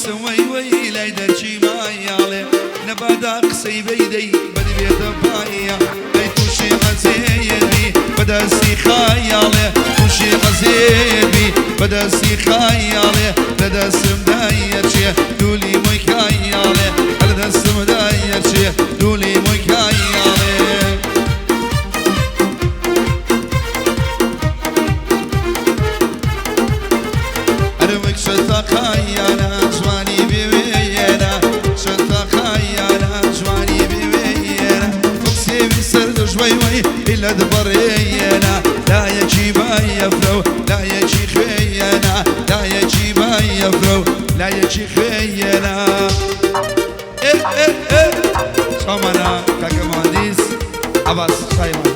دۆستم وەی وەی لای دەرچی مایاڵێ نەبادا قسەی بەیدەی بەدرێتە پایە ئەی تووشی عەزێیەبی بەدەستی خایاڵێ تووشی عەزێبی بەدەستی خایاڵێ لە دەستم دایەچێ دوولی مۆی کایاڵێ لە دەستم دایەچێ دوولی مۆی کایاڵێ. ئەرەوەک شەتاقایانە جوانی بێوێنە شەتاقایانە جوانی بێوێنە وەک سێوی سەر دژوەی وەی ئیلەت بەڕێیەنە لایەکی بایەفرە و لایەکی خوێیەنە لایەکی بایەفرە و لایەکی خوێیەنە. ئێ ئێ ئێ چاومانە کاکە مهندیس عەباس شایمان.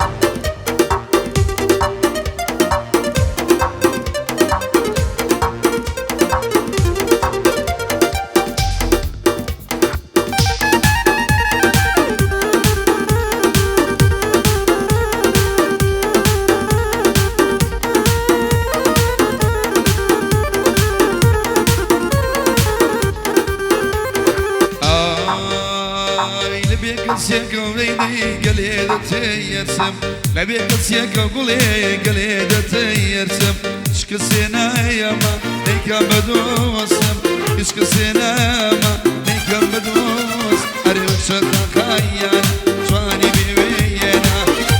ئای لە بێ کەسێکەوە لەیلی گەلێ دەتەیەرسم لە بێ کەسێکە گوڵێ گەلێ دەتەیەرسم هیچ کەسێ نایەمە نەیکەم بە دۆستم هیچ کەسێ نایەمە نەیکەم بە دۆست ئەرێ شەتاقایان جوانی بێوێنە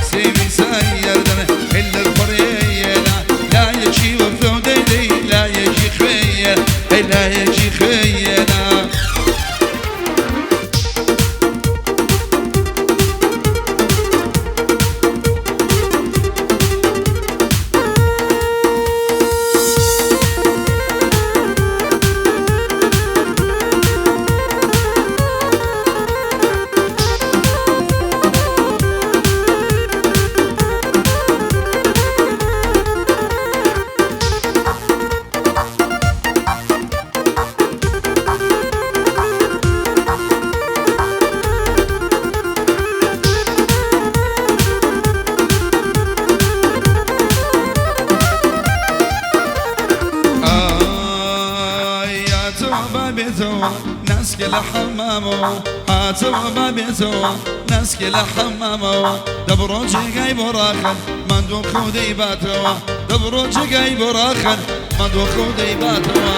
سێوی سایەردەن هێلەر پەڕێیەنە لایەکی وەفرە و دەیدەی لایەکی خوێیە ئەی لایەکی خوێیەنە. ئای هاتەوە با بێتەوە ناسکێ لە حەمامەوە هاتەوە با بێتەوە ناسکێ لە حەمامەوە دەبڕۆ جێگای بۆ ڕاخەن ماندوو خەو دەیباتەوە دەبڕۆ جێگای بۆ ڕاخەن ماندوو خەو دەیباتەوە.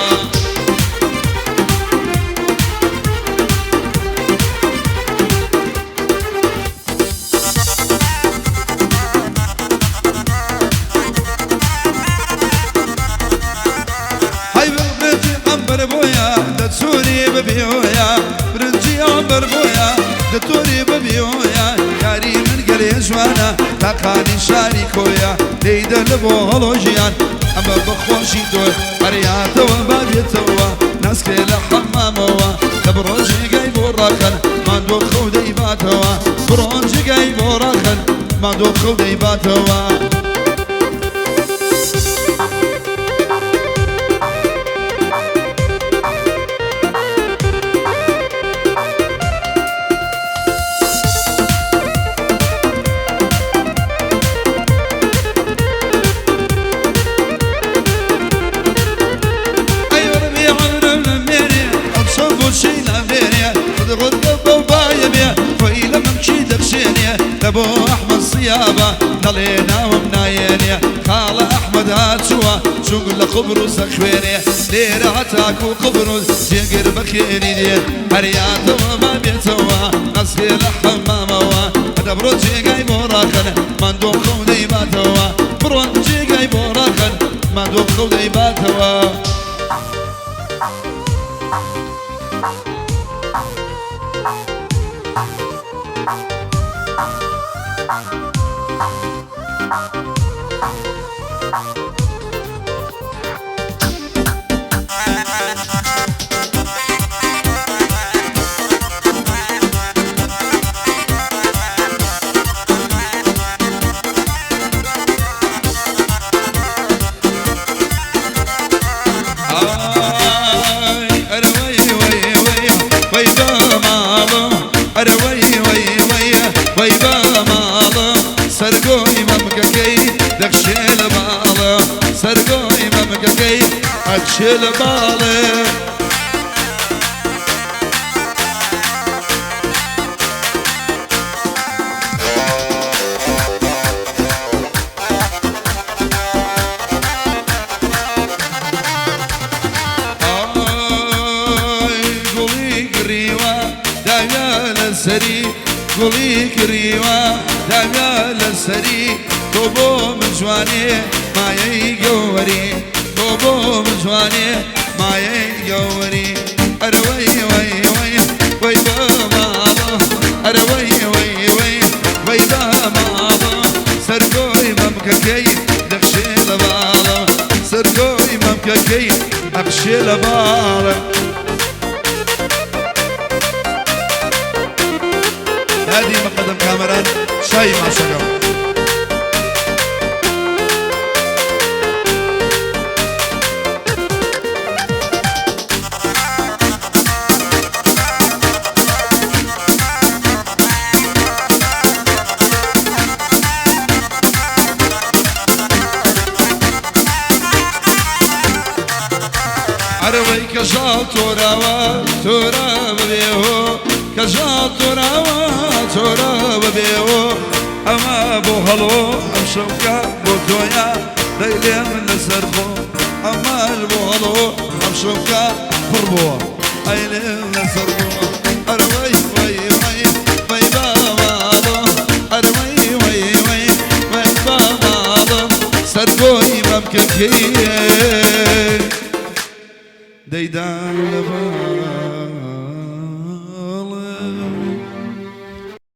هەی برنجی عەمبەر بۆیە دەچۆری ببیۆیە برنجی عەمبەر بۆیە دەتۆری ببیۆیە یاری من گەلێ جوانە تاقانی شاری کۆیە لێیدە لە بۆ هەڵۆ ژیان ئەمە بەخۆشی تۆ هەریاتەوە با بێتەوە ناسکێ لە حەمامەوە لە بڕۆ جێگای بۆ ڕاخەن ماندوو خەو دەیباتەوە بڕۆ جێگای بۆ ڕاخەن ماندوو خەو دەیباتەوە. ئەی ڕبی عەمرم لە مێرێ ئەمشەو بۆچی لامێرێ ڕۆت بەو بایە بێ خۆی لە مەمکی دەخشێنێ لە بۆ ئەحمەد سیابە دەڵێ ناوم نایەنێ خاڵە ئەحمەد هاتووە چونگ لە قوبروس دەخوێنێ لێرە هەتاکو قوبروس جێگر بەخێری دێ هەریاتەوە با بێتەوە نەسێ لە حەمامەوە دەبڕۆ جێگای بۆ ڕاخەن ماندوو خەو دەیباتەوە بڕۆن جێگای بۆ ڕاخەن ماندوو خەو دەیباتەوە. ئای ئەرە وەی وەی وەی وەی بە ماڵم ئەرە وەی وەی وەی وەی بە ماڵم سەرگۆی مەمکەکەی دەخشێ لە باڵم سەرگۆی مەمکەکەی ئەکشێ لە باڵێ. گوڵی کڕیوە داویە لە سەری تۆ بۆ من جوانێ مایەی گەوەری تۆ بۆ من جوانێ مایەی گەوەری ئەرە وەی وەی وەی وەی بە ماڵە ئەرە وەی وەی وەی وەی بە ماڵە سەرگۆی مەمکەکەی دەخشێ لە باڵە سەرگۆی مەمکەکەی ئەخشێ لە باڵە. هادی مقدم کامەران شای ماشەکەم. ئەرەوەی کەژاڵ تۆراوە تۆرا ببێەوە کەژاڵ تۆراوە تۆرا ببێەوە ئەمە بۆ هەڵۆ ئەم شەوکە بۆ تۆیە دەی لێ من لەسەر خۆ ئەمەش بۆ هەڵۆ ئەم شەوکە پڕ بووە ئەی لێ لەسەر خۆ ئەرەوەی وەی وەی وەی بە ماڵۆ ئەرەوەی وەی وەی وەی بە ماڵۆ سەرگۆی مەمکەکەی دەیدا لە باڵم.